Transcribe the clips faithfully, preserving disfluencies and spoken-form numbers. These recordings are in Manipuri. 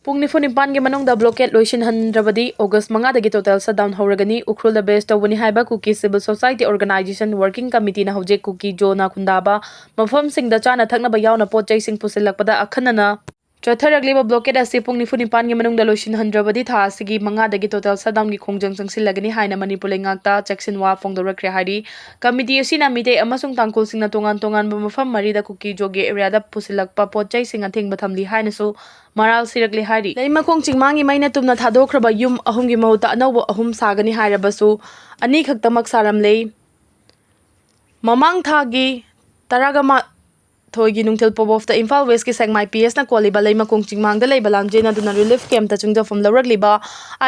ꯄꯨꯡ ꯅꯤꯐꯨ ꯅꯤꯄꯥꯟꯒꯤ ꯃꯅꯨꯡꯗ blockade ꯂꯣꯏꯁꯤꯟꯍꯟꯗ꯭ꯔꯕꯗꯤ August ꯃꯉꯥꯗꯒꯤ total shutdown ꯍꯧꯔꯒꯅꯤ꯫ ꯎꯈ꯭ꯔꯨꯜꯗ base ꯇꯧꯕꯅꯤ ꯍꯥꯏꯕ Kuki Civil Society Organization Working Committeeꯅ ꯍꯧꯖꯤꯛ ꯀꯨꯀꯤ ꯖꯣꯅ ꯈꯨꯟꯗꯥꯕ ꯃꯐꯝꯁꯤꯡꯗ ꯆꯥꯅ ꯊꯛꯅꯕ ꯌꯥꯎꯅ ꯄꯣꯠ ꯆꯩꯁꯤꯡ ꯄꯨꯁꯤꯜꯂꯛꯄꯗ ꯑꯈꯟꯅꯅ ꯆꯠꯊꯔꯛꯂꯤꯕ blockade ꯑꯁꯤ ꯄꯨꯡ ꯅꯤꯐꯨ ꯅꯤꯄꯥꯟꯒꯤ ꯃꯅꯨꯡꯗ ꯂꯣꯏꯁꯤꯟꯍꯟꯗ꯭ꯔꯕꯗꯤ ꯊꯥ ꯑꯁꯤꯒꯤ ꯃꯉꯥꯗꯒꯤ total shutdownꯒꯤ ꯈꯣꯡꯖꯪ ꯆꯪꯁꯤꯜꯂꯒꯅꯤ ꯍꯥꯏꯅ ꯃꯅꯤꯄꯨꯔ ꯂꯩꯉꯥꯛꯇ ꯆꯦꯛꯁꯤꯟꯋꯥ ꯐꯣꯡꯗꯣꯔꯛꯈ꯭ꯔꯦ ꯍꯥꯏꯔꯤ꯫ Committee ꯑꯁꯤꯅ ꯃꯤꯇꯩ ꯑꯃꯁꯨꯡ ꯇꯥꯡꯈꯨꯜꯁꯤꯡꯅ ꯇꯣꯉꯥꯟ ꯇꯣꯉꯥꯟꯕ ꯃꯐꯝ ꯃꯔꯤꯗ ꯀꯨꯀꯤ ꯖꯣꯒꯤ areaꯗ ꯄꯨꯁꯤꯜꯂꯛꯄ ꯄꯣꯠ ꯆꯩꯁꯤꯡ ꯑꯊꯤꯡꯕ ꯊꯝꯂꯤ ꯍꯥꯏꯅꯁꯨ ꯃꯔꯥꯜ ꯁꯤꯔꯛꯂꯦ ꯍꯥꯏꯔꯤ꯫ ꯂꯩꯃꯈꯣꯡ ꯆꯤꯡꯃꯥꯡꯒꯤ ꯃꯩꯅ ꯇꯨꯝꯅ ꯊꯥꯗꯣꯛꯈ꯭ꯔꯕ ꯌꯨꯝ ꯑꯍꯨꯝꯒꯤ ꯃꯍꯨꯠꯇ ꯑꯅꯧꯕ ꯑꯍꯨꯝ ꯁꯥꯒꯅꯤ ꯍꯥꯏꯔꯕꯁꯨ ꯑꯅꯤꯈꯛꯇꯃꯛ ꯁꯥꯔꯝꯂꯦ꯫ ꯃꯃꯥꯡ ꯊꯥꯒꯤ ꯇꯔꯥꯒ ꯃꯥꯊꯣꯏꯒꯤ ꯅꯨꯡꯊꯤꯜ ꯄꯣꯕꯣꯐꯇ ꯏꯝꯐꯥꯜ Westꯀꯤ ꯁꯦꯛꯃꯥꯏ PSꯅ ꯀꯣꯜꯂꯤꯕ ꯂꯩꯃꯈꯣꯡ ꯆꯤꯡꯃꯥꯡꯗ ꯂꯩꯕ ꯂꯥꯟꯖꯦꯟ ꯑꯗꯨꯅ relief campꯇ ꯆꯪꯖꯐꯝ ꯂꯧꯔꯛꯂꯤꯕ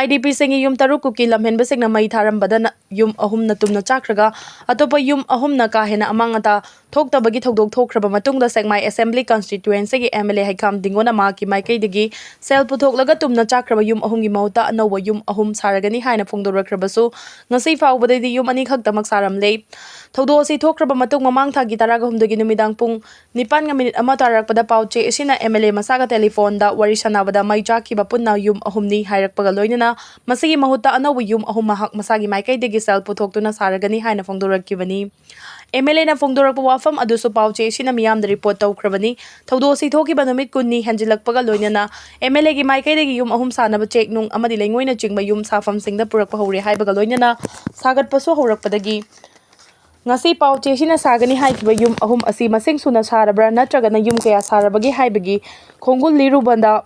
IDPꯁꯤꯡꯒꯤ ꯌꯨꯝ ꯇꯔꯨꯛ ꯀꯨꯀꯤ ꯂꯝꯍꯦꯟꯕꯁꯤꯡꯅ ꯃꯩ ꯊꯥꯔꯝꯕꯗ ꯅ-, ꯌꯨꯝ ꯑꯍꯨꯝꯅ ꯇꯨꯝꯅ ꯆꯥꯛꯈ꯭ꯔꯒ ꯑꯇꯣꯞꯄ ꯌꯨꯝ ꯑꯍꯨꯝꯅ ꯀꯥ ꯍꯦꯟꯅ ꯑꯃꯥꯡ ꯑꯇꯥ ꯊꯣꯛꯇꯕꯒꯤ ꯊꯧꯗꯣꯛ ꯊꯣꯛꯈ꯭ꯔꯕ ꯃꯇꯨꯡꯗ ꯁꯦꯛꯃꯥꯏ Assembly Constituencyꯒꯤ MLA ꯍꯩꯈꯥꯝ ꯗꯤꯡꯒꯣꯅ ꯃꯍꯥꯛꯀꯤ ꯃꯥꯏꯀꯩꯗꯒꯤ ꯁꯦꯜ ꯄꯨꯊꯣꯛꯂꯒ ꯇꯨꯝꯅ ꯆꯥꯛꯈ꯭ꯔꯕ ꯌꯨꯝ ꯑꯍꯨꯝꯒꯤ ꯃꯍꯨꯠꯇ ꯑꯅꯧꯕ ꯌꯨꯝ ꯑꯍꯨꯝ ꯁꯥꯔꯒꯅꯤ ꯍꯥꯏꯅ ꯐꯣꯡꯗꯣꯔꯛꯈ꯭ꯔꯕꯁꯨ ꯉꯁꯤ ꯐꯥꯎꯕꯗꯗꯤ ꯌꯨꯝ ꯑꯅꯤꯈꯛꯇꯃꯛ ꯁꯥꯔꯝꯂꯦ꯫ ꯊꯧꯗꯣꯛ ꯑꯁꯤ ꯊꯣꯛꯈ꯭ꯔꯕ ꯃꯇꯨꯡ ꯃꯃꯥꯡ ꯊꯥꯒꯤ ꯇꯔꯥꯒ ꯍꯨꯝꯗꯣꯏꯒꯤ ꯅꯨꯃꯤꯗꯥꯡ ꯄꯨꯡ ꯅꯤꯄꯥꯟꯒ minute ꯑꯃ ꯇꯥꯔꯛꯄꯗ ꯄꯥꯎ ꯆꯦ ꯑꯁꯤꯅ MLA ꯃꯁꯥꯒ telephone ꯗ ꯋꯥꯔꯤ ꯁꯥꯟꯅꯕꯗ ꯃꯩ ꯆꯥꯛꯈꯤꯕ ꯄꯨꯟꯅ ꯌꯨꯝ ꯑꯍꯨꯝꯅꯤ ꯍꯥꯏꯔꯛꯄꯒ ꯂꯣꯏꯅꯅ ꯃꯁꯤꯒꯤ ꯃꯍꯨꯠꯇ ꯑꯅꯧꯕ ꯌꯨꯝ ꯑꯍꯨꯝ ꯃꯍꯥꯛ ꯃꯁꯥꯒꯤ ꯃꯥꯏꯀꯩꯗꯒꯤ ꯁꯦꯜ ꯄꯨꯊꯣꯛꯇꯨꯅ ꯁꯥꯔꯒꯅꯤ ꯍꯥꯏꯅ ꯐꯣꯡꯗꯣꯔꯛꯈꯤꯕꯅꯤ꯫ MLAꯅ ꯐꯣꯡꯗꯣꯔꯛꯄ ꯋꯥꯐꯝ ꯑꯗꯨꯁꯨ ꯄꯥꯎ ꯆꯦ ꯑꯁꯤꯅ ꯃꯤꯌꯥꯝꯗ report ꯇꯧꯈ꯭ꯔꯕꯅꯤ꯫ ꯊꯧꯗꯣꯛ ꯑꯁꯤ ꯊꯣꯛꯈꯤꯕ ꯅꯨꯃꯤꯠ ꯀꯨꯟꯅꯤ ꯍꯦꯟꯖꯤꯜꯂꯛꯄꯒ ꯂꯣꯏꯅꯅ MLAꯒꯤ ꯃꯥꯏꯀꯩꯗꯒꯤ ꯌꯨꯝ ꯑꯍꯨꯝ ꯁꯥꯅꯕ ꯆꯦꯛ ꯅꯨꯡ ꯑꯃꯗꯤ ꯂꯩꯉꯣꯏꯅꯆꯤꯡꯕ ꯌꯨꯝ ꯁꯥꯐꯝꯁꯤꯡꯗ ꯄꯨꯔꯛꯄ ꯍꯧꯔꯦ ꯍꯥꯏꯕꯒ ꯂꯣꯏꯅꯅ ꯁꯥꯒꯠꯄꯁꯨ ꯍꯧꯔꯛꯄꯗꯒꯤ ꯉꯁꯤ ꯄꯥꯎ ꯆꯦꯁꯤꯅ ꯁꯥꯒꯅꯤ ꯍꯥꯏꯈꯤꯕ ꯌꯨꯝ ꯑꯍꯨꯝ ꯑꯁꯤ ꯃꯁꯤꯡ ꯁꯨꯅ ꯁꯥꯔꯕ꯭ꯔꯥ ꯅꯠꯇ꯭ꯔꯒꯅ ꯌꯨꯝ ꯀꯌꯥ ꯁꯥꯔꯕꯒꯦ ꯍꯥꯏꯕꯒꯤ ꯈꯣꯡꯒꯨꯜ ꯂꯤꯔꯨꯕꯗ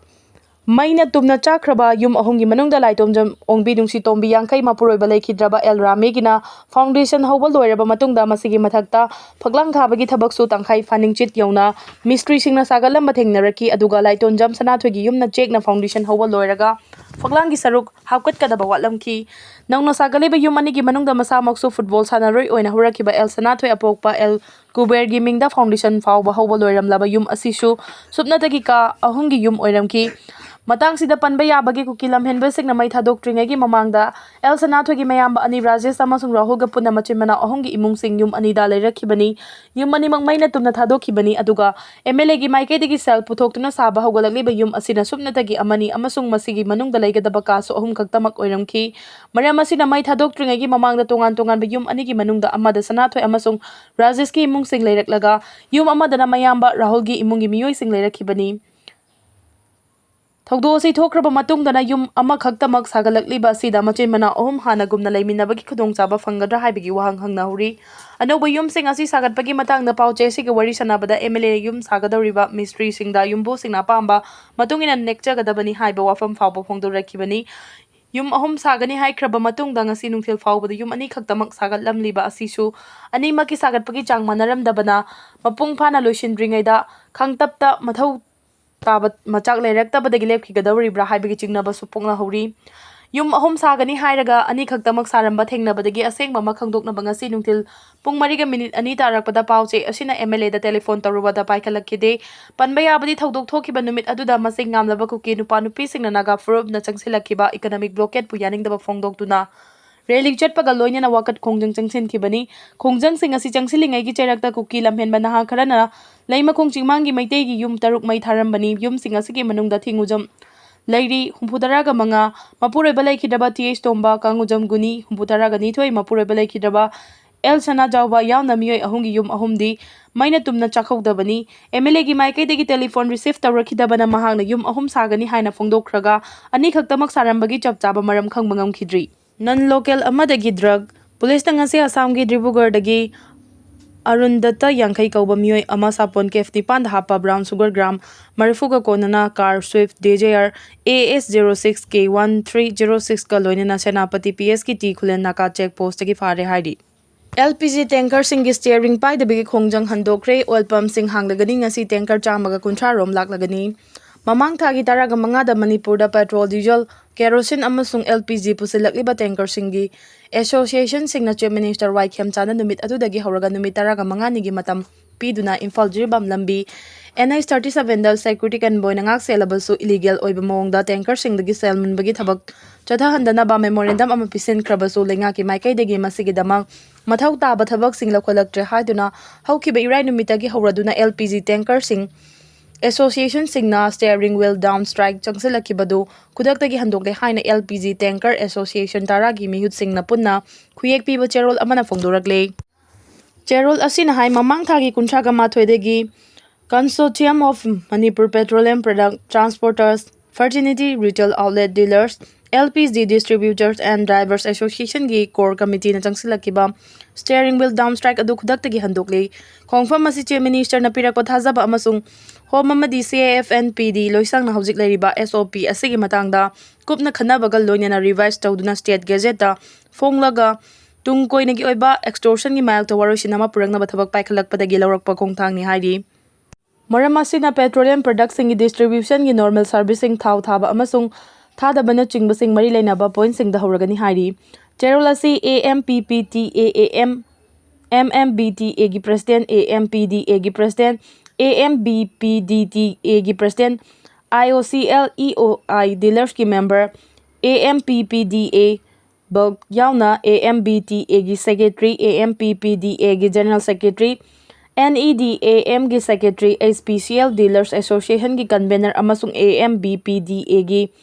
ꯃꯩꯅ ꯇꯨꯝꯅ ꯆꯥꯛꯈ꯭ꯔꯕ ꯌꯨꯝ ꯑꯍꯨꯝꯒꯤ ꯃꯅꯨꯡꯗ ꯂꯥꯏꯇꯣꯝꯖꯝ ꯑꯣꯡꯕꯤ ꯅꯨꯡꯁꯤꯇꯣꯝꯕꯤ ꯌꯥꯡꯈꯩ ꯃꯄꯨꯔꯣꯏꯕ ꯂꯩꯈꯤꯗ꯭ꯔꯕ ꯑꯦꯜ ꯔꯥꯃꯤꯒꯤꯅ foundation ꯍꯧꯕ ꯂꯣꯏꯔꯕ ꯃꯇꯨꯡꯗ ꯃꯁꯤꯒꯤ ꯃꯊꯛꯇ ꯐꯛꯂꯥꯡ ꯊꯥꯕꯒꯤ ꯊꯕꯛꯁꯨ ꯇꯪꯈꯥꯏ ꯐꯥꯅꯤꯡꯆꯤꯠ ꯌꯧꯅ ꯃꯤꯁꯇ꯭ꯔꯤꯁꯤꯡꯅ ꯁꯥꯒꯠꯂꯝꯕ ꯊꯦꯡꯅꯔꯛꯈꯤ꯫ ꯑꯗꯨꯒ ꯂꯥꯏꯇꯣꯟꯖꯝ ꯁꯅꯥꯊꯣꯏꯒꯤ ꯌꯨꯝꯅ ꯆꯦꯛꯅ foundation ꯍꯧꯕ ꯂꯣꯏꯔꯒ ꯐꯛꯂꯥꯡꯒꯤ ꯁꯔꯨꯛ ꯍꯥꯞꯀꯠꯀꯗꯕ ꯋꯥꯠꯂꯝꯈꯤ꯫ ꯅꯧꯅ ꯁꯥꯒꯠꯂꯤꯕ ꯌꯨꯝ ꯑꯅꯤꯒꯤ ꯃꯅꯨꯡꯗ ꯃꯁꯥꯃꯛꯁꯨ football ꯁꯥꯟꯅꯔꯣꯏ ꯑꯣꯏꯅ ꯍꯧꯔꯛꯈꯤꯕ ꯑꯦꯜ ꯁꯅꯥꯊꯣꯏ ꯑꯄꯣꯛꯄ ꯑꯦꯜ ꯀꯨꯕꯦꯔꯒꯤ ꯃꯤꯡꯗ foundation ꯐꯥꯎꯕ ꯍꯧꯕ ꯂꯣꯏꯔꯝꯂꯕ ꯌꯨꯝ ꯑꯁꯤꯁꯨ ꯁꯨꯞꯅꯇꯒꯤ ꯀꯥ ꯑꯍꯨꯝꯒꯤ ꯌꯨꯝ ꯑꯣꯏꯔꯝꯈꯤ꯫ ꯃꯇꯥꯡꯁꯤꯗ ꯄꯟꯕ ꯌꯥꯕꯒꯤ ꯀꯨꯀꯤ ꯂꯝꯍꯦꯟꯕꯁꯤꯡꯅ ꯃꯩ ꯊꯥꯗꯣꯛꯇ꯭ꯔꯤꯉꯩꯒꯤ ꯃꯃꯥꯡꯗ ꯑꯦꯜ ꯁꯅꯥꯊꯣꯏꯒꯤ ꯃꯌꯥꯝꯕ ꯑꯅꯤ ꯔꯥꯖꯦꯁ ꯑꯃꯁꯨꯡ ꯔꯥꯍꯨꯜꯒ ꯄꯨꯟꯅ ꯃꯆꯤꯟ ꯃꯅꯥꯎ ꯑꯍꯨꯝꯒꯤ ꯏꯃꯨꯡꯁꯤꯡ ꯌꯨꯝ ꯑꯅꯤꯗ ꯂꯩꯔꯛꯈꯤꯕꯅꯤ꯫ ꯌꯨꯝ ꯑꯅꯤꯃꯛ ꯃꯩꯅ ꯇꯨꯝꯅ ꯊꯥꯗꯣꯛꯈꯤꯕꯅꯤ, ꯑꯗꯨꯒ ꯑꯦꯝ ꯑꯦꯜ ꯑꯦꯒꯤ ꯃꯥꯏꯀꯩꯗꯒꯤ ꯁꯦꯜ ꯄꯨꯊꯣꯛꯇꯨꯅ ꯁꯥꯕ ꯍꯧꯒꯠꯂꯛꯂꯤꯕ ꯌꯨꯝ ꯑꯁꯤꯅ ꯁꯨꯞꯅꯇꯒꯤ ꯑꯃꯅꯤ ꯑꯃꯁꯨꯡ ꯃꯁꯤꯒꯤ ꯃꯅꯨꯡꯗ ꯂꯩꯒꯗꯕ ꯀꯥꯁꯨ ꯑꯍꯨꯝ ꯈꯛꯇꯃꯛ ꯑꯣꯏꯔꯝꯈꯤ꯫ ꯃꯔꯝ ꯑꯁꯤꯅ ꯃꯩ ꯊꯥꯗꯣꯛꯇ꯭ꯔꯤꯉꯩꯒꯤ ꯃꯃꯥꯡꯗ ꯇꯣꯉꯥꯟ ꯇꯣꯉꯥꯟꯕ ꯌꯨꯝ ꯑꯅꯤꯒꯤ ꯃꯅꯨꯡꯗ ꯑꯃꯗ ꯁꯅꯥꯊꯣꯏ ꯑꯃꯁꯨꯡ ꯔꯥꯖꯦꯁꯀꯤ ꯏꯃꯨꯡꯁꯤꯡ ꯂꯩꯔꯛꯂꯒ, ꯌꯨꯝ ꯑꯃꯗꯅ ꯃꯌꯥꯝꯕ ꯔꯥꯍꯨꯜꯒꯤ ꯏꯃꯨꯡꯒꯤ ꯃꯤꯑꯣꯏꯁꯤꯡ ꯂꯩꯔꯛꯈꯤꯕꯅꯤ꯫ ꯊꯧꯗꯣꯛ ꯑꯁꯤ ꯊꯣꯛꯈ꯭ꯔꯕ ꯃꯇꯨꯡꯗꯅ ꯌꯨꯝ ꯑꯃꯈꯛꯇꯃꯛ ꯁꯥꯒꯠꯂꯛꯂꯤꯕ ꯑꯁꯤꯗ ꯃꯆꯤꯟ ꯃꯅꯥꯎ ꯑꯍꯨꯝ ꯍꯥꯟꯅꯒꯨꯝꯅ ꯂꯩꯃꯤꯟꯅꯕꯒꯤ ꯈꯨꯗꯣꯡꯆꯥꯕ ꯐꯪꯒꯗ꯭ꯔꯥ ꯍꯥꯏꯕꯒꯤ ꯋꯥꯍꯪ ꯍꯪꯅꯍꯧꯔꯤ꯫ ꯑꯅꯧꯕ ꯌꯨꯝꯁꯤꯡ ꯑꯁꯤ ꯁꯥꯒꯠꯄꯒꯤ ꯃꯇꯥꯡꯗ ꯄꯥꯎ ꯆꯦ ꯑꯁꯤꯒ ꯋꯥꯔꯤ ꯁꯥꯟꯅꯕꯗ ꯑꯦꯝ ꯑꯦꯜ ꯑꯦ ꯌꯨꯝ ꯁꯥꯒꯗꯧꯔꯤꯕ ꯃꯤꯁꯇ꯭ꯔꯤꯁꯤꯡꯗ ꯌꯨꯝꯕꯨꯁꯤꯡꯅ ꯑꯄꯥꯝꯕ ꯃꯇꯨꯡ ꯏꯟꯅ ꯅꯦꯛꯆꯒꯗꯕꯅꯤ ꯍꯥꯏꯕ ꯋꯥꯐꯝ ꯐꯥꯎꯕ ꯐꯣꯡꯗꯣꯔꯛꯈꯤꯕꯅꯤ꯫ ꯌꯨꯝ ꯑꯍꯨꯝ ꯁꯥꯒꯅꯤ ꯍꯥꯏꯈ꯭ꯔꯕ ꯃꯇꯨꯡꯗ ꯉꯁꯤ ꯅꯨꯡꯊꯤꯜ ꯐꯥꯎꯕꯗ ꯌꯨꯝ ꯑꯅꯤꯈꯛꯇꯃꯛ ꯁꯥꯒꯠꯂꯝꯂꯤꯕ ꯑꯁꯤꯁꯨ ꯑꯅꯤꯃꯛꯀꯤ ꯁꯥꯒꯠꯄꯒꯤ ꯆꯥꯡ ꯃꯥꯟꯅꯔꯝꯗꯕꯅ ꯃꯄꯨꯡ ꯐꯥꯅ ꯂꯣꯏꯁꯤꯟꯗ꯭ꯔꯤꯉꯩꯗ ꯈꯪꯇꯞꯇ ꯃꯊꯧ ꯇꯥꯕ ꯃꯆꯥꯛ ꯂꯩꯔꯛꯇꯕꯗꯒꯤ ꯂꯦꯞꯈꯤꯒꯗꯧꯔꯤꯕ꯭ꯔꯥ ꯍꯥꯏꯕꯒꯤ ꯆꯤꯡꯅꯕꯁꯨ ꯄꯣꯛꯅꯍꯧꯔꯤ꯫ ꯌꯨꯝ ꯑꯍꯨꯝ ꯁꯥꯒꯅꯤ ꯍꯥꯏꯔꯒ ꯑꯅꯤꯈꯛꯇꯃꯛ ꯁꯥꯔꯝꯕ ꯊꯦꯡꯅꯕꯗꯒꯤ ꯑꯁꯦꯡꯕ ꯑꯃ ꯈꯪꯗꯣꯛꯅꯕ ꯉꯁꯤ ꯅꯨꯡꯊꯤꯜ ꯄꯨꯡ ꯃꯔꯤꯒ ꯃꯤꯅꯤꯠ ꯑꯅꯤ ꯇꯥꯔꯛꯄꯗ ꯄꯥꯎ ꯆꯦ ꯑꯁꯤꯅ ꯑꯦꯝ ꯑꯦꯜ ꯑꯦꯗ ꯇꯦꯂꯤꯐꯣꯟ ꯇꯧꯔꯨꯕꯗ ꯄꯥꯏꯈꯠꯂꯛꯈꯤꯗꯦ꯫ ꯄꯟꯕ ꯌꯥꯕꯗꯤ ꯊꯧꯗꯣꯛ ꯊꯣꯛꯈꯤꯕ ꯅꯨꯃꯤꯠ ꯑꯗꯨꯗ ꯃꯁꯤꯡ ꯌꯥꯝꯂꯕ ꯀꯨꯀꯤ ꯅꯨꯄꯥ ꯅꯨꯄꯤꯁꯤꯡꯅ ꯅꯥꯒꯥ ꯐꯨꯔꯨꯞꯅ ꯆꯪꯁꯤꯜꯂꯛꯈꯤꯕ ꯏꯀꯣꯅꯣꯃꯤꯛ ꯕ꯭ꯂꯣꯀꯦꯠꯄꯨ ꯌꯥꯅꯤꯡꯗꯕ ꯐꯣꯡꯗꯣꯛꯇꯨꯅ ꯔꯦꯂꯤ ꯆꯠꯄꯒ ꯂꯣꯏꯅꯅ ꯋꯥꯀꯠ ꯈꯣꯡꯖꯪ ꯆꯪꯁꯤꯟꯈꯤꯕꯅꯤ꯫ ꯈꯣꯡꯖꯪꯁꯤꯡ ꯑꯁꯤ ꯆꯪꯁꯤꯜꯂꯤꯉꯩꯒꯤ ꯆꯩꯔꯛꯇ ꯀꯨꯀꯤ ꯂꯝꯍꯦꯟꯕ ꯅꯍꯥ ꯈꯔꯅ ꯂꯩꯃꯈꯣꯡ ꯆꯤꯡꯃꯥꯡꯒꯤ ꯃꯩꯇꯩꯒꯤ ꯌꯨꯝ ꯇꯔꯨꯛ ꯃꯩ ꯊꯥꯔꯝꯕꯅꯤ꯫ ꯌꯨꯝꯁꯤꯡ ꯑꯁꯤꯒꯤ ꯃꯅꯨꯡꯗ ꯊꯤꯡꯉꯨꯖꯝ ꯂꯩꯔꯤ, ꯍꯨꯝꯐꯨꯇꯔꯥꯒ ꯃꯉꯥ, ꯃꯄꯨꯔꯣꯏꯕ ꯂꯩꯈꯤꯗ꯭ꯔꯕ ꯇꯤ ꯑꯩꯆ ꯇꯣꯝꯕ, ꯀꯥꯡꯉꯨꯖꯝ ꯒꯨꯅꯤ, ꯍꯨꯝꯐꯨꯇꯔꯥꯒ ꯅꯤꯊꯣꯏ, ꯃꯄꯨꯔꯣꯏꯕ ꯂꯩꯈꯤꯗ꯭ꯔꯕ ꯑꯦꯜ ꯁꯅꯥꯖꯥꯎꯕ ꯌꯥꯎꯅ ꯃꯤꯑꯣꯏ ꯑꯍꯨꯝꯒꯤ ꯌꯨꯝ ꯑꯍꯨꯝꯗꯤ ꯃꯩꯅ ꯇꯨꯝꯅ ꯆꯥꯛꯍꯧꯗꯕꯅꯤ꯫ ꯑꯦꯝ ꯑꯦꯜ ꯑꯦꯒꯤ ꯃꯥꯏꯀꯩꯗꯒꯤ ꯇꯦꯂꯤꯐꯣꯟ ꯔꯤꯁꯤꯞ ꯇꯧꯔꯛꯈꯤꯗꯕꯅ ꯃꯍꯥꯛꯅ ꯌꯨꯝ ꯑꯍꯨꯝ ꯁꯥꯒꯅꯤ ꯍꯥꯏꯅ ꯐꯣꯡꯗꯣꯛꯈ꯭ꯔꯒ ꯑꯅꯤꯈꯛꯇꯃꯛ ꯁꯥꯔꯝꯕꯒꯤ ꯆꯞ ꯆꯥꯕ ꯃꯔꯝ ꯈꯪꯕ ꯉꯝꯈꯤꯗ꯭ꯔꯤ꯫ ꯅꯟ ꯂꯣꯀꯦꯜ ꯑꯃꯗꯒꯤ ꯗ꯭ꯔꯒ꯫ ꯄꯨꯂꯤꯁꯅ ꯉꯁꯤ ꯑꯁꯥꯝꯒꯤ ꯗꯤꯕ꯭ꯔꯨꯒꯔꯗꯒꯤ ꯑꯔꯨꯟ ꯗꯠꯇ ꯌꯥꯡꯈꯩ ꯀꯧꯕ ꯃꯤꯑꯣꯏ ꯑꯃ ꯁꯥꯄꯣꯟ ꯀꯦꯐ ꯅꯤꯄꯥꯟꯗ ꯍꯥꯞꯄ ꯕ꯭ꯔꯥꯎꯟ ꯁꯨꯒꯔ ꯒ꯭ꯔꯥꯝ ꯃꯔꯤꯐꯨꯒ ꯀꯣꯟꯅꯅ car swift D J R A S zero six K one three zero ꯁꯤꯛꯁꯀ ꯂꯣꯏꯅꯅ ꯁꯦꯅꯥꯄꯇꯤ ꯄꯤ ꯑꯦꯁꯀꯤ ꯇꯤ ꯈꯨꯂꯦꯟ ꯅꯥꯀꯥ ꯆꯦꯛ ꯄꯣꯁꯇꯒꯤ ꯐꯥꯔꯦ ꯍꯥꯏꯔꯤ꯫ ꯑꯦꯜ ꯄꯤ ꯖꯤ ꯇꯦꯡꯀꯔꯁꯤꯡꯒꯤ ꯁ꯭ꯇꯤꯌꯔꯤꯡ ꯄꯥꯏꯗꯕꯒꯤ ꯈꯣꯡꯖꯪ ꯍꯟꯗꯣꯛꯈ꯭ꯔꯦ꯫ ꯑꯣꯏꯜ ꯄꯝꯁꯤꯡ ꯍꯥꯡꯂꯒꯅꯤ꯫ ꯉꯁꯤ ꯇꯦꯡꯀꯔ ꯆꯥꯝꯃꯒ ꯀꯨꯟꯊ꯭ꯔꯥ ꯔꯣꯝ ꯂꯥꯛꯂꯒꯅꯤ꯫ ꯃꯃꯥꯡ ꯊꯥꯒꯤ ꯇꯔꯥꯒ ꯃꯉꯥꯗ ꯃꯅꯤꯄꯨꯔꯗ ꯄꯦꯇ꯭ꯔꯣꯜ, ꯗꯤꯖꯜ, ꯀꯦꯔꯣꯁꯤꯟ ꯑꯃꯁꯨꯡ ꯑꯦꯜ ꯄꯤ ꯖꯤ ꯄꯨꯁꯤꯜꯂꯛꯂꯤꯕ ꯇꯦꯡꯀꯔꯁꯤꯡꯒꯤ ꯑꯦꯁꯣꯁꯤꯌꯦꯁꯟꯁꯤꯡꯅ ꯆꯤꯐ ꯃꯤꯅꯤꯁꯇꯔ ꯋꯥꯏ ꯈꯦꯝꯆꯥꯟꯗ ꯅꯨꯃꯤꯠ ꯑꯗꯨꯗꯒꯤ ꯍꯧꯔꯒ ꯅꯨꯃꯤꯠ ꯇꯔꯥꯒ ꯃꯉꯥꯅꯤꯒꯤ ꯃꯇꯝ ꯄꯤꯗꯨꯅ ꯏꯝꯐꯥꯜ ꯖꯤꯔꯤꯕꯥꯝ ꯂꯝꯕꯤ NH thirty sevenꯗ security convoyꯅ ꯉꯥꯛ ꯁꯦꯜꯂꯕꯁꯨ illegal ꯑꯣꯏꯕ ꯃꯑꯣꯡꯗ tankerꯁꯤꯡꯗꯒꯤ ꯁꯦꯜ ꯃꯨꯟꯕꯒꯤ ꯊꯕꯛ ꯆꯠꯊꯍꯟꯗꯅꯕ memorandum ꯑꯃ ꯄꯤꯁꯤꯟꯈ꯭ꯔꯕꯁꯨ ꯂꯩꯉꯥꯛꯀꯤ ꯃꯥꯏꯀꯩꯗꯒꯤ ꯃꯁꯤꯒꯤꯗꯃꯛ ꯃꯊꯧ ꯇꯥꯕ ꯊꯕꯛꯁꯤꯡ ꯂꯧꯈꯠꯂꯛꯇ꯭ꯔꯦ ꯍꯥꯏꯗꯨꯅ ꯍꯧꯈꯤꯕ ꯏꯔꯥꯏ ꯅꯨꯃꯤꯠꯇꯒꯤ ꯍꯧꯔꯗꯨꯅ LPG tankerꯁꯤꯡ associationꯁꯤꯡꯅ steering wheel down strike ꯆꯪꯁꯤꯜꯂꯛꯈꯤꯕꯗꯨ ꯈꯨꯗꯛꯇꯒꯤ ꯍꯟꯗꯣꯛꯂꯦ ꯍꯥꯏꯅ LPG tanker association ꯇꯔꯥꯒꯤ ꯃꯤꯍꯨꯠꯁꯤꯡꯅ ꯄꯨꯟꯅ ꯈꯨꯌꯦꯛ ꯄꯤꯕ ꯆꯦꯔꯣꯜ ꯑꯃꯅ ꯐꯣꯡꯗꯣꯔꯛꯂꯦ꯫ ꯆꯦꯔꯣꯜ ꯑꯁꯤꯅ ꯍꯥꯏ, ꯃꯃꯥꯡ ꯊꯥꯒꯤ ꯀꯨꯟꯊ꯭ꯔꯥꯒ ꯃꯥꯊꯣꯏꯗꯒꯤ Consortium of Manipur Petroleum Product Transporters, Fraternity Retail Outlet Dealers, LPG Distributors and Drivers Associationꯒꯤ core committeeꯅ ꯆꯪꯁꯤꯜꯂꯛꯈꯤꯕ steering wheel down strike ꯑꯗꯨ ꯈꯨꯗꯛꯇꯒꯤ ꯍꯟꯗꯣꯛꯂꯤ꯫ ꯈꯣꯡꯐꯝ ꯑꯁꯤ Chief Ministerꯅ ꯄꯤꯔꯛꯄ ꯊꯥꯖꯕ ꯑꯃꯁꯨꯡ ꯍꯣꯝ ꯑꯃꯗꯤ CAFNPD ꯂꯣꯏꯁꯪꯅ ꯍꯧꯖꯤꯛ ꯂꯩꯔꯤꯕ SOP ꯑꯁꯤꯒꯤ ꯃꯇꯥꯡꯗ ꯀꯨꯞꯅ ꯈꯟꯅꯕꯒ ꯂꯣꯏꯅꯅ revise ꯇꯧꯗꯨꯅ State Gazetteꯇ ꯐꯣꯡꯂꯒ ꯇꯨꯡ ꯀꯣꯏꯅꯒꯤ ꯑꯣꯏꯕ extortionꯒꯤ ꯃꯥꯌꯣꯛꯇ ꯋꯥꯔꯣꯏꯁꯤꯟ ꯑꯃ ꯄꯨꯔꯛꯅꯕ ꯊꯕꯛ ꯄꯥꯏꯈꯠꯂꯛꯄꯗꯒꯤ ꯂꯧꯔꯛꯄ ꯈꯣꯡꯊꯥꯡꯅꯤ ꯍꯥꯏꯔꯤ꯫ ꯃꯔꯝ ꯑꯁꯤꯅ petroleum productꯁꯤꯡꯒꯤ distributionꯒꯤ normal servicing, ꯊꯥꯎ ꯊꯥꯕ ꯑꯃꯁꯨꯡ ꯊꯥꯗꯕꯅꯆꯤꯡꯕꯁꯤꯡ ꯃꯔꯤ ꯂꯩꯅꯕ pointꯁꯤꯡꯗ ꯍꯧꯔꯒꯅꯤ ꯍꯥꯏꯔꯤ꯫ ꯆꯦꯔꯣꯜ ꯑꯁꯤ AMPPTAAM, MMBTAꯒꯤ President, AMPDAꯒꯤ President, AMBPDTAꯒꯤ President, IOCL EOI dealersꯀꯤ member, AMPPDA bulk ꯌꯥꯎꯅ AMBTAꯒꯤ Secretary, AMPPDAꯒꯤ General Secretary, NEDAMꯒꯤ Secretary, HPCL Dealers Associationꯒꯤ Convener ꯑꯃꯁꯨꯡ AMBPDAꯒꯤ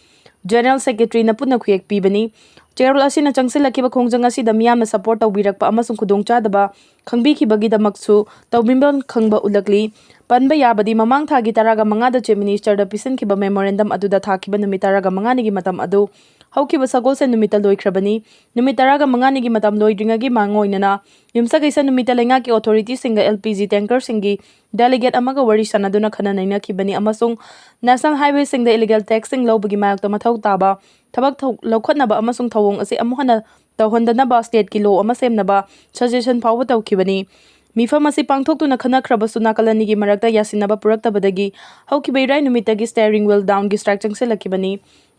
General Secretaryꯅ ꯄꯨꯟꯅ ꯈꯨꯌꯦꯛ ꯄꯤꯕꯅꯤ꯫ ꯆꯦꯔꯣꯜ ꯑꯁꯤꯅ ꯆꯪꯁꯤꯜꯂꯛꯈꯤꯕ ꯈꯣꯡꯖꯪ ꯑꯁꯤꯗ ꯃꯤꯌꯥꯝꯅ support ꯇꯧꯕꯤꯔꯛꯄ ꯑꯃꯁꯨꯡ ꯈꯨꯗꯣꯡꯆꯥꯗꯕ ꯈꯪꯕꯤꯈꯤꯕꯒꯤꯗꯃꯛꯁꯨ ꯇꯧꯕꯤꯕ ꯈꯪꯕ ꯎꯠꯂꯛꯂꯤ꯫ ꯄꯟꯕ ꯌꯥꯕꯗꯤ, ꯃꯃꯥꯡ ꯊꯥꯒꯤ ꯇꯔꯥꯒ ꯃꯉꯥꯗ Chief Ministerꯗ ꯄꯤꯁꯤꯟꯈꯤꯕ memorandum ꯑꯗꯨꯗ ꯊꯥꯈꯤꯕ ꯅꯨꯃꯤꯠ ꯇꯔꯥꯒ ꯃꯉꯥꯅꯤꯒꯤ ꯃꯇꯝ ꯑꯗꯨ ꯍꯧꯈꯤꯕ ꯁꯒꯣꯜꯁꯦꯟ ꯅꯨꯃꯤꯠꯇ ꯂꯣꯏꯈ꯭ꯔꯕꯅꯤ꯫ ꯅꯨꯃꯤꯠ ꯇꯔꯥꯒ ꯃꯉꯥꯅꯤꯒꯤ ꯃꯇꯝ ꯂꯣꯏꯗ꯭ꯔꯤꯉꯩꯒꯤ ꯃꯥꯡꯑꯣꯏꯅꯅ ꯌꯨꯝꯁꯀꯩꯁ ꯅꯨꯃꯤꯠꯇ ꯂꯩꯉꯥꯛꯀꯤ authorityꯁꯤꯡꯒ LPG tankerꯁꯤꯡꯒꯤ delegate ꯑꯃꯒ ꯋꯥꯔꯤ ꯁꯥꯟꯅꯗꯨꯅ ꯈꯟꯅ ꯅꯩꯅꯈꯤꯕꯅꯤ ꯑꯃꯁꯨꯡ National Highwayꯁꯤꯡꯗ illegal taxꯁꯤꯡ ꯂꯧꯕꯒꯤ ꯃꯥꯌꯣꯛꯇ ꯃꯊꯧ ꯇꯥꯕ ꯊꯕꯛ ꯊꯧ-, ꯂꯧꯈꯠꯅꯕ ꯑꯃꯁꯨꯡ ꯊꯧꯑꯣꯡ ꯑꯁꯤ ꯑꯃꯨꯛ ꯍꯟꯅ ꯇꯧꯍꯟꯗꯅꯕ stateꯀꯤ law ꯑꯃ ꯁꯦꯝꯅꯕ suggestion ꯐꯥꯎꯕ ꯇꯧꯈꯤꯕꯅꯤ꯫ ꯃꯤꯐꯝ ꯑꯁꯤ ꯄꯥꯡꯊꯣꯛꯇꯨꯅ ꯈꯟꯅꯈ꯭ꯔꯕꯁꯨ ꯅꯥꯀꯜ ꯑꯅꯤꯒꯤ ꯃꯔꯛꯇ ꯌꯥꯁꯤꯟꯅꯕ ꯄꯨꯔꯛꯇꯕꯗꯒꯤ ꯍꯧꯈꯤꯕ ꯏꯔꯥꯏ ꯅꯨꯃꯤꯠꯇꯒꯤ steering wheel downꯒꯤ strike ꯆꯪꯁꯤꯜꯂꯛꯈꯤꯕꯅꯤ꯫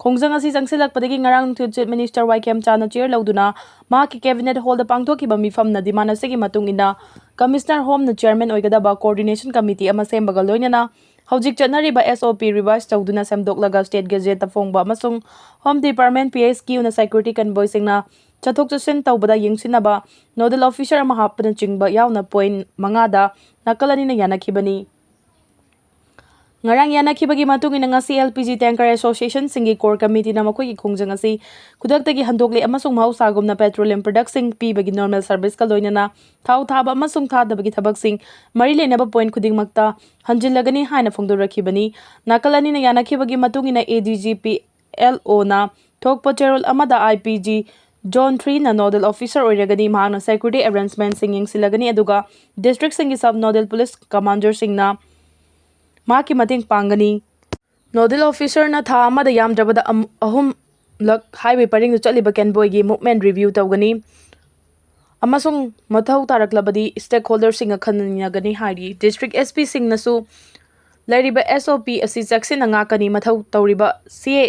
ꯈꯣꯡꯖꯪ ꯑꯁꯤ ꯆꯪꯁꯤꯜꯂꯛꯄꯗꯒꯤ ꯉꯔꯥꯡ ꯅꯨꯡꯊꯤꯜ Chief Minister ꯋꯥꯏ ꯈꯦꯝꯆꯥꯟꯅ chair ꯂꯧꯗꯨꯅ ꯃꯍꯥꯛꯀꯤ cabinet hallꯗ ꯄꯥꯡꯊꯣꯛꯈꯤꯕ ꯃꯤꯐꯝꯅ demand ꯑꯁꯤꯒꯤ ꯃꯇꯨꯡ ꯏꯟꯅ Commissioner Homeꯅ chairman ꯑꯣꯏꯒꯗꯕ coordination committee ꯑꯃ ꯁꯦꯝꯕꯒ ꯂꯣꯏꯅꯅ ꯍꯧꯖꯤꯛ ꯆꯠꯅꯔꯤꯕ S O P revise ꯇꯧꯗꯨꯅ ꯁꯦꯝꯗꯣꯛꯂꯒ State Gazetteꯇ ꯐꯣꯡꯕ ꯑꯃꯁꯨꯡ Home Department, P S Qꯅ security convoyꯁꯤꯡꯅ ꯆꯠꯊꯣꯛ ꯆꯠꯁꯤꯟ ꯇꯧꯕꯗ ꯌꯦꯡꯁꯤꯟꯅꯕ nodal officer ꯑꯃ ꯍꯥꯞꯄꯅꯆꯤꯡꯕ ꯌꯥꯎꯅ point ꯃꯉꯥꯗ ꯅꯥꯀꯜ ꯑꯅꯤꯅ ꯌꯥꯅꯈꯤꯕꯅꯤ꯫ ꯉꯔꯥꯡ ꯌꯥꯅꯈꯤꯕꯒꯤ ꯃꯇꯨꯡ ꯏꯟꯅ ꯉꯁꯤ L P G tanker associationꯁꯤꯡꯒꯤ core committeeꯅ ꯃꯈꯣꯏꯒꯤ ꯈꯣꯡꯖꯪ ꯑꯁꯤ ꯈꯨꯗꯛꯇꯒꯤ ꯍꯟꯗꯣꯛꯂꯦ ꯑꯃꯁꯨꯡ ꯃꯍꯧꯁꯥꯒꯨꯝꯅ petroleum productꯁꯤꯡ ꯄꯤꯕꯒꯤ normal serviceꯀ ꯂꯣꯏꯅꯅ ꯊꯥꯎ ꯊꯥꯕ ꯑꯃꯁꯨꯡ ꯊꯥꯗꯕꯒꯤ ꯊꯕꯛꯁꯤꯡ ꯃꯔꯤ ꯂꯩꯅꯕ point ꯈꯨꯗꯤꯡꯃꯛꯇ ꯍꯟꯖꯤꯜꯂꯒꯅꯤ ꯍꯥꯏꯅ ꯐꯣꯡꯗꯣꯔꯛꯈꯤꯕꯅꯤ꯫ ꯅꯥꯀꯜ ꯑꯅꯤꯅ ꯌꯥꯅꯈꯤꯕꯒꯤ ꯃꯇꯨꯡ ꯏꯟꯅ A D G P L Oꯅ ꯊꯣꯛꯄ ꯆꯦꯔꯣꯜ ꯑꯃꯗ I P G Zone threeꯅ nodal officer ꯑꯣꯏꯔꯒꯅꯤ꯫ ꯃꯍꯥꯛꯅ security arrangementꯁꯤꯡ ꯌꯦꯡꯁꯤꯜꯂꯒꯅꯤ, ꯑꯗꯨꯒ districtꯁꯤꯡꯒꯤ sub nodal police commanderꯁꯤꯡꯅ ꯃꯍꯥꯛꯀꯤ ꯃꯇꯦꯡ ꯄꯥꯡꯒꯅꯤ꯫ Nodal officerꯅ ꯊꯥ ꯑꯃꯗ ꯌꯥꯝꯗ꯭ꯔꯕꯗ ꯑꯝ-, ꯑꯍꯨꯝꯂꯛ highway ꯄꯔꯤꯡꯗ ꯆꯠꯂꯤꯕ convoyꯒꯤ movement review ꯇꯧꯒꯅꯤ ꯑꯃꯁꯨꯡ ꯃꯊꯧ ꯇꯥꯔꯛꯂꯕꯗꯤ stakeholderꯁꯤꯡꯒ ꯈꯟꯅ ꯅꯩꯅꯒꯅꯤ ꯍꯥꯏꯔꯤ꯫ District S Pꯁꯤꯡꯅꯁꯨ ꯂꯩꯔꯤꯕ S O P ꯑꯁꯤ ꯆꯦꯛꯁꯤꯟꯅ ꯉꯥꯛꯀꯅꯤ꯫ ꯃꯊꯧ ꯇꯧꯔꯤꯕ C A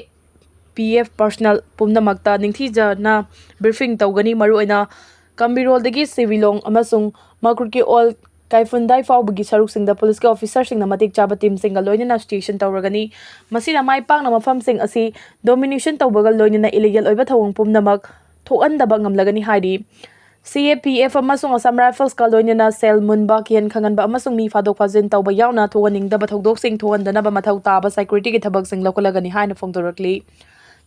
P F personnel ꯄꯨꯝꯅꯃꯛꯇ ꯅꯤꯡꯊꯤꯖꯅ briefing ꯇꯧꯒꯅꯤ, ꯃꯔꯨꯑꯣꯏꯅ ꯀꯝꯕꯤꯔꯣꯜꯗꯒꯤ ꯁꯤꯕꯤꯂꯣꯡ ꯑꯃꯁꯨꯡ ꯃꯀ꯭ꯔꯨꯠꯀꯤ ꯑꯣꯜ ꯀꯥꯏꯐꯨꯟꯗꯥꯏ ꯐꯥꯎꯕꯒꯤ ꯁꯔꯨꯛꯁꯤꯡꯗ ꯄꯨꯂꯤꯁꯀꯤ officerꯁꯤꯡꯅ ꯃꯇꯤꯛ ꯆꯥꯕ teamꯁꯤꯡꯒ ꯂꯣꯏꯅꯅ station ꯇꯧꯔꯒꯅꯤ꯫ ꯃꯁꯤꯅ ꯃꯥꯏ ꯄꯥꯛꯅ ꯃꯐꯝꯁꯤꯡ ꯑꯁꯤ domination ꯇꯧꯕꯒ ꯂꯣꯏꯅꯅ illegal ꯑꯣꯏꯕ ꯊꯧꯑꯣꯡ ꯄꯨꯝꯅꯃꯛ ꯊꯣꯛꯍꯟꯗꯕ ꯉꯝꯂꯒꯅꯤ ꯍꯥꯏꯔꯤ꯫ C A P F ꯑꯃꯁꯨꯡ Assam Riflesꯀ ꯂꯣꯏꯅꯅ ꯁꯦꯜ ꯃꯨꯟꯕ, ꯀꯤꯍꯟ ꯈꯪꯍꯟꯕ ꯑꯃꯁꯨꯡ ꯃꯤ ꯐꯥꯗꯣꯛ ꯐꯥꯖꯤꯟ ꯇꯧꯕ ꯌꯥꯎꯅ ꯊꯣꯛꯍꯟꯅꯤꯡꯗꯕ ꯊꯧꯗꯣꯛꯁꯤꯡ ꯊꯣꯛꯍꯟꯗꯅꯕ ꯃꯊꯧ ꯇꯥꯕ securityꯒꯤ ꯊꯕꯛꯁꯤꯡ ꯂꯧꯈꯠꯂꯒꯅꯤ ꯍꯥꯏꯅ ꯐꯣꯡꯗꯣꯔꯛꯂꯤ꯫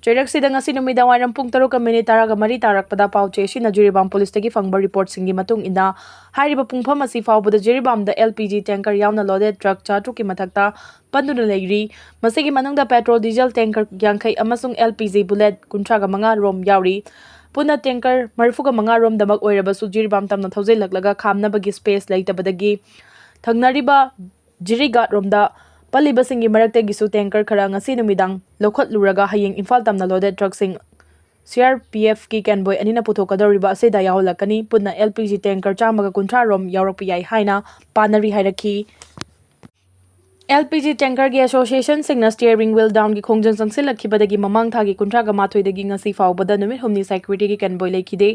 ꯆꯩꯔꯛꯁꯤꯗ ꯉꯁꯤ ꯅꯨꯃꯤꯗꯥꯡ ꯋꯥꯏꯔꯝ ꯄꯨꯡ ꯇꯔꯨꯛꯀ minute ꯇꯔꯥꯒ ꯃꯔꯤ ꯇꯥꯔꯛꯄꯗ ꯄꯥꯎ ꯆꯦ ꯑꯁꯤꯅ ꯖꯤꯔꯤꯕꯥꯝ ꯄꯨꯂꯤꯁꯇꯒꯤ ꯐꯪꯕ reportꯁꯤꯡꯒꯤ ꯃꯇꯨꯡ ꯏꯟꯅ ꯍꯥꯏꯔꯤꯕ ꯄꯨꯡꯐꯝ ꯑꯁꯤ ꯐꯥꯎꯕꯗ ꯖꯤꯔꯤꯕꯥꯝꯗ L P G tanker ꯌꯥꯎꯅ loaded truck ꯆꯥꯇ꯭ꯔꯨꯛꯀꯤ ꯃꯊꯛꯇ ꯄꯟꯗꯨꯅ ꯂꯩꯔꯤ꯫ ꯃꯁꯤꯒꯤ ꯃꯅꯨꯡꯗ petrol, diesel tanker ꯌꯥꯡꯈꯩ ꯑꯃꯁꯨꯡ L P G bullet ꯀꯨꯟꯊ꯭ꯔꯥꯒ ꯃꯉꯥ ꯔꯣꯝ ꯌꯥꯎꯔꯤ꯫ ꯄꯨꯟꯅ tanker ꯃꯔꯤꯐꯨꯒ ꯃꯉꯥ ꯔꯣꯝꯗꯃꯛ ꯑꯣꯏꯔꯕꯁꯨ ꯖꯤꯔꯤꯕꯥꯝ ꯇꯝꯅ ꯊꯧꯖꯤꯜꯂꯛꯂꯒ ꯈꯥꯝꯅꯕꯒꯤ space ꯂꯩꯇꯕꯗꯒꯤ ꯊꯪꯅꯔꯤꯕ ꯖꯤꯔꯤꯒꯥꯠ ꯔꯣꯝꯗ ꯄꯜꯂꯤꯕꯁꯤꯡꯒꯤ ꯃꯔꯛꯇꯒꯤꯁꯨ tanker ꯈꯔ ꯉꯁꯤ ꯅꯨꯃꯤꯗꯥꯡ ꯂꯧꯈꯠꯂꯨꯔꯒ ꯍꯌꯦꯡ ꯏꯝꯐꯥꯜ ꯇꯝꯅ loaded truckꯁꯤꯡ ꯁꯤ ꯑꯥꯔ ꯄꯤ ꯑꯦꯐꯀꯤ ꯀꯦꯟꯕꯣꯏ ꯑꯅꯤꯅ ꯄꯨꯊꯣꯛꯀꯗꯧꯔꯤꯕ ꯑꯁꯤꯗ ꯌꯥꯎꯍꯜꯂꯛꯀꯅꯤ꯫ ꯄꯨꯟꯅ ꯑꯦꯜ ꯄꯤ ꯖꯤ ꯇꯦꯡꯀꯔ ꯆꯥꯝꯃꯒ ꯀꯨꯟꯊ꯭ꯔꯥ ꯔꯣꯝ ꯌꯥꯎꯔꯛꯄ ꯌꯥꯏ ꯍꯥꯏꯅ ꯄꯥꯅꯔꯤ ꯍꯥꯏꯔꯛꯈꯤ꯫ ꯑꯦꯜ ꯄꯤ ꯖꯤ ꯇꯦꯡꯀꯔꯒꯤ ꯑꯦꯁꯣꯁꯤꯌꯦꯁꯟꯁꯤꯡꯅ ꯁ꯭ꯇꯤꯌꯔꯤꯡ ꯋꯤꯜ ꯗꯥꯎꯟꯒꯤ ꯈꯣꯡꯖꯪ ꯆꯪꯁꯤꯜꯂꯛꯈꯤꯕꯗꯒꯤ ꯃꯃꯥꯡ ꯊꯥꯒꯤ ꯀꯨꯟꯊ꯭ꯔꯥꯒ ꯃꯥꯊꯣꯏꯗꯒꯤ ꯉꯁꯤ ꯐꯥꯎꯕꯗ ꯅꯨꯃꯤꯠ ꯍꯨꯝꯅꯤ ꯁꯦꯀ꯭ꯌꯨꯔꯤꯇꯤꯒꯤ ꯀꯦꯟꯕꯣꯏ ꯂꯩꯈꯤꯗꯦ꯫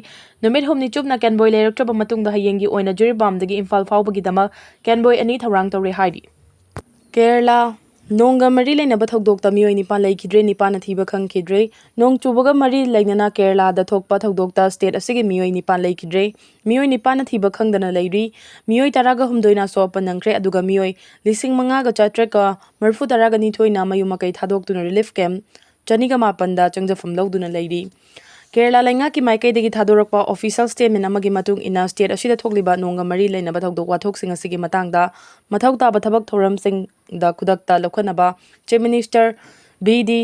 ꯅꯨꯃꯤꯠ ꯍꯨꯝꯅꯤ ꯆꯨꯞꯅ ꯀꯦꯟꯕꯣꯏ ꯂꯩꯔꯛꯇ꯭ꯔꯕ ꯃꯇꯨꯡꯗ ꯍꯌꯦꯡꯒꯤ ꯑꯣꯏꯅ ꯖꯤꯔꯤꯕꯥꯝꯗꯒꯤ ꯏꯝꯐꯥꯜ ꯐꯥꯎꯕꯒꯤꯗꯃꯛ ꯀꯦꯟꯕꯣꯏ ꯑꯅꯤ ꯊꯧꯔꯥꯡ ꯇꯧꯔꯦ ꯍꯥꯏꯔꯤ꯫ ꯀꯦꯔꯂꯥ꯫ ꯅꯣꯡꯒ ꯃꯔꯤ ꯂꯩꯅꯕ ꯊꯧꯗꯣꯛꯇ ꯃꯤꯑꯣꯏ ꯅꯤꯄꯥꯟ ꯂꯩꯈꯤꯗ꯭ꯔꯦ, ꯅꯤꯄꯥꯟꯅ ꯊꯤꯕ ꯈꯪꯈꯤꯗ꯭ꯔꯦ꯫ ꯅꯣꯡ ꯆꯨꯕꯒ ꯃꯔꯤ ꯂꯩꯅꯅ ꯀꯦꯔꯂꯥꯗ ꯊꯣꯛꯄ ꯊꯧꯗꯣꯛꯇ ꯁ꯭ꯇꯦꯠ ꯑꯁꯤꯒꯤ ꯃꯤꯑꯣꯏ ꯅꯤꯄꯥꯟ ꯂꯩꯈꯤꯗ꯭ꯔꯦ꯫ ꯃꯤꯑꯣꯏ ꯅꯤꯄꯥꯟꯅ ꯊꯤꯕ ꯈꯪꯗꯅ ꯂꯩꯔꯤ꯫ ꯃꯤꯑꯣꯏ ꯇꯔꯥꯒ ꯍꯨꯝꯗꯣꯏꯅ ꯑꯁꯣꯛ ꯑꯄꯟ ꯅꯪꯈ꯭ꯔꯦ, ꯑꯗꯨꯒ ꯃꯤꯑꯣꯏ ꯂꯤꯁꯤꯡ ꯃꯉꯥꯒ ꯆꯥꯇ꯭ꯔꯦꯠꯀ ꯃꯔꯤꯐꯨ ꯇꯔꯥꯒ ꯅꯤꯊꯣꯏꯅ ꯃꯌꯨꯝ ꯃꯀꯩ ꯊꯥꯗꯣꯛꯇꯨꯅ ꯔꯤꯂꯤꯐ ꯀꯦꯝꯞ ꯆꯅꯤꯒ ꯃꯥꯄꯟꯗ ꯆꯪꯖꯐꯝ ꯂꯧꯗꯨꯅ ꯂꯩꯔꯤ꯫ ꯀꯦꯔꯂꯥ ꯂꯩꯉꯥꯛꯀꯤ ꯃꯥꯏꯀꯩꯗꯒꯤ ꯊꯥꯗꯣꯔꯛꯄ ꯑꯣꯐꯤꯁꯤꯌꯦꯜ ꯁ꯭ꯇꯦꯠꯃꯦꯟ ꯑꯃꯒꯤ ꯃꯇꯨꯡ ꯏꯟꯅ, ꯁ꯭ꯇꯦꯠ ꯑꯁꯤꯗ ꯊꯣꯛꯂꯤꯕ ꯅꯣꯡꯒ ꯃꯔꯤ ꯂꯩꯅꯕ ꯊꯧꯗꯣꯛ ꯋꯥꯊꯣꯛꯁꯤꯡ ꯑꯁꯤꯒꯤ ꯃꯇꯥꯡꯗ ꯃꯊꯧ ꯇꯥꯕ ꯊꯕꯛ ꯊꯧꯔꯝꯁꯤꯡꯗ ꯈꯨꯗꯛꯇ ꯂꯧꯈꯠꯅꯕ ꯆꯤꯐ ꯃꯤꯅꯤꯁꯇꯔ ꯕꯤ ꯗꯤ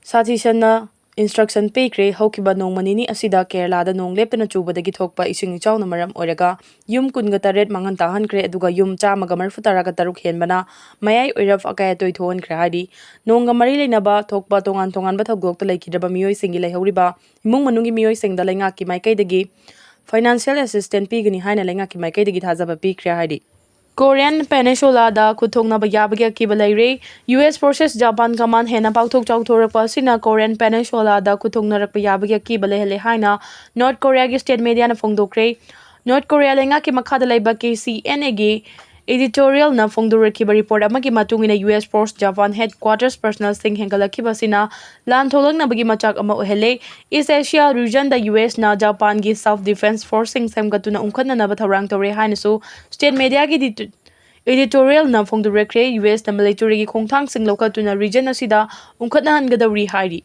ꯁꯥꯊꯤꯁꯟꯅ ꯏꯟꯁꯇ꯭ꯔꯛꯁꯟ ꯄꯤꯈ꯭ꯔꯦ꯫ ꯍꯧꯈꯤꯕ ꯅꯣꯡꯃ ꯅꯤꯅꯤ ꯑꯁꯤꯗ ꯀꯦꯔꯂꯥꯗ ꯅꯣꯡ ꯂꯦꯞꯇꯅ ꯆꯨꯕꯗꯒꯤ ꯊꯣꯛꯄ ꯏꯁꯤꯡ ꯏꯆꯥꯎꯅ ꯃꯔꯝ ꯑꯣꯏꯔꯒ ꯌꯨꯝ ꯀꯨꯟꯒ ꯇꯔꯦꯠ ꯃꯥꯡꯍꯟ ꯇꯥꯍꯟꯈ꯭ꯔꯦ, ꯑꯗꯨꯒ ꯌꯨꯝ ꯆꯥꯝꯃꯒ ꯃꯔꯤꯐꯨ ꯇꯔꯥꯒ ꯇꯔꯨꯛ ꯍꯦꯟꯕꯅ ꯃꯌꯥꯏ ꯑꯣꯏꯔꯞ ꯑꯀꯥꯏ ꯑꯇꯣꯏ ꯊꯣꯛꯍꯟꯈ꯭ꯔꯦ ꯍꯥꯏꯔꯤ꯫ ꯅꯣꯡꯒ ꯃꯔꯤ ꯂꯩꯅꯕ ꯊꯣꯛꯄ ꯇꯣꯉꯥꯟ ꯇꯣꯉꯥꯟꯕ ꯊꯧꯗꯣꯛꯇ ꯂꯩꯈꯤꯗ꯭ꯔꯕ ꯃꯤꯑꯣꯏꯁꯤꯡꯒꯤ ꯂꯩꯍꯧꯔꯤꯕ ꯏꯃꯨꯡ ꯃꯅꯨꯡꯒꯤ ꯃꯤꯑꯣꯏꯁꯤꯡꯗ ꯂꯩꯉꯥꯛꯀꯤ ꯃꯥꯏꯀꯩꯗꯒꯤ ꯐꯥꯏꯅꯥꯟꯁꯤꯌꯦꯜ ꯑꯦꯁꯤꯁꯇꯦꯟ ꯄꯤꯒꯅꯤ ꯍꯥꯏꯅ ꯂꯩꯉꯥꯛꯀꯤ ꯃꯥꯏꯀꯩꯗꯒꯤ ꯊꯥꯖꯕ ꯄꯤꯈ꯭ꯔꯦ ꯍꯥꯏꯔꯤ꯫ ꯀꯣꯔꯤꯌꯟ ꯄꯦꯅꯤꯁꯨꯂꯥꯗ ꯈꯨꯠꯊꯣꯛꯅꯕ ꯌꯥꯕꯒꯤ ꯑꯀꯤꯕ ꯂꯩꯔꯦ꯫ U S forces Japan common ꯍꯦꯟꯅ ꯄꯥꯛꯊꯣꯛ ꯆꯥꯎꯊꯣꯔꯛꯄ ꯑꯁꯤꯅ ꯀꯣꯔꯤꯌꯟ ꯄꯦꯅꯤꯁꯨꯂꯥꯗ ꯈꯨꯠꯊꯣꯛꯅꯔꯛꯄ ꯌꯥꯕꯒꯤ ꯑꯀꯤꯕ ꯂꯩꯍꯜꯂꯦ ꯍꯥꯏꯅ ꯅꯣꯔꯠ ꯀꯣꯔꯤꯌꯥꯒꯤ ꯁ꯭ꯇꯦꯠ ꯃꯦꯗꯤꯌꯥꯅ ꯐꯣꯡꯗꯣꯛꯈ꯭ꯔꯦ꯫ ꯅꯣꯔꯠ ꯀꯣꯔꯤꯌꯥ ꯂꯩꯉꯥꯛꯀꯤ ꯃꯈꯥꯗ ꯂꯩꯕ ꯀꯦ ꯁꯤ ꯑꯦꯟ ꯑꯦꯒꯤ ꯏꯗꯤꯇꯣꯔꯤꯌꯦꯜꯅ ꯐꯣꯡꯗꯣꯔꯛꯈꯤꯕ ꯔꯤꯄꯣꯔꯠ ꯑꯃꯒꯤ ꯃꯇꯨꯡ ꯏꯟꯅ, ꯌꯨ ꯑꯦꯁ ꯐꯣꯔꯁ ꯖꯄꯥꯟ ꯍꯦꯗꯀ꯭ꯋꯥꯇꯔꯁ ꯄꯔꯁꯅꯦꯜꯁꯤꯡ ꯍꯦꯟꯒꯠꯂꯛꯈꯤꯕ ꯑꯁꯤꯅ ꯂꯥꯟ ꯊꯣꯛꯂꯛꯅꯕꯒꯤ ꯃꯆꯥꯛ ꯑꯃ ꯑꯣꯏꯍꯜꯂꯦ꯫ ꯏꯁ ꯑꯦꯁꯤꯌꯥ ꯔꯤꯖꯟꯗ ꯌꯨ ꯑꯦꯁꯅ ꯖꯄꯥꯟꯒꯤ ꯁꯦꯜꯐ ꯗꯤꯐꯦꯟꯁ ꯐꯣꯔꯁꯁꯤꯡ ꯁꯦꯝꯒꯠꯇꯨꯅ ꯎꯪꯈꯠꯅꯅꯕ ꯊꯧꯔꯥꯡ ꯇꯧꯔꯦ ꯍꯥꯏꯅꯁꯨ ꯁ꯭ꯇꯦꯠ ꯃꯦꯗꯤꯌꯥꯒꯤ ꯏꯗꯤꯇꯣꯔꯤꯌꯦꯜꯅ ꯐꯣꯡꯗꯣꯔꯛꯈ꯭ꯔꯦ꯫ ꯌꯨ ꯑꯦꯁꯅ ꯃꯤꯂꯤꯇꯔꯤꯒꯤ ꯈꯣꯡꯊꯥꯡꯁꯤꯡ ꯂꯧꯈꯠꯇꯨꯅ ꯔꯤꯖꯟ ꯑꯁꯤꯗ ꯎꯪꯈꯠꯅꯍꯟꯒꯗꯧꯔꯤ ꯍꯥꯏꯔꯤ꯫